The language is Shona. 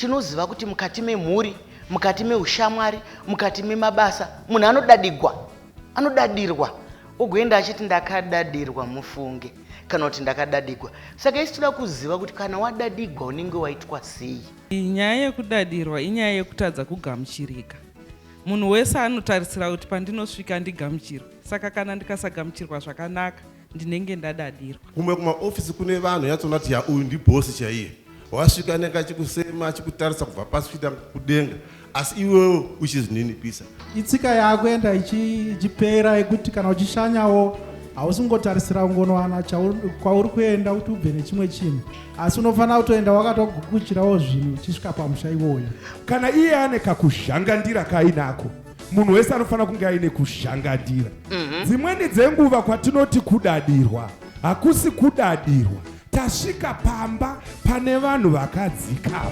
Tinoziva kuti mukati memhuri, mukati meushamwari, mukati memabasa, munhu anodadigwa, anodadirwa, ogoenda achiti ndakadadirwa mufunge kana kuti ndakadadigwa. Saka isu toda kuziva kuti kana wadadigwa unenge waitwa sei? Nyaya yekudadirwa inyaya yekutadza kugamuchirika. Munhu wese anotarisira kuti pandinosvika ndigamuchirwe, saka kana ndikasagamuchirwa zvakanaka ndinenge ndadadirwa. Kumwe kumaofisi kune vanhu yatsoona kuti ya uyu ndibhosi chaiye, wasvika anenge achikusema achikutarisa kubva pasi kuita kudenga, asi iwewe uchizvininipisa. Itsika yakuenda ichipera yekuti kana uchishanyawo hausi kungotarisira kungonowana kwauri kuenda kuti ubve nechimwe chinhu, asi unofanira kutoenda wakatogukuchirawo zvinhu uchisvika pamusha iwoyo. Kana iye ane kakuzhangandira kainako, munhu wese anofanira kunge aine kuzhangandira. Dzimweni dzenguva kwatinoti kudadirwa hakusi kudadirwa, tasvika pamba pane vanhu vakadzikama.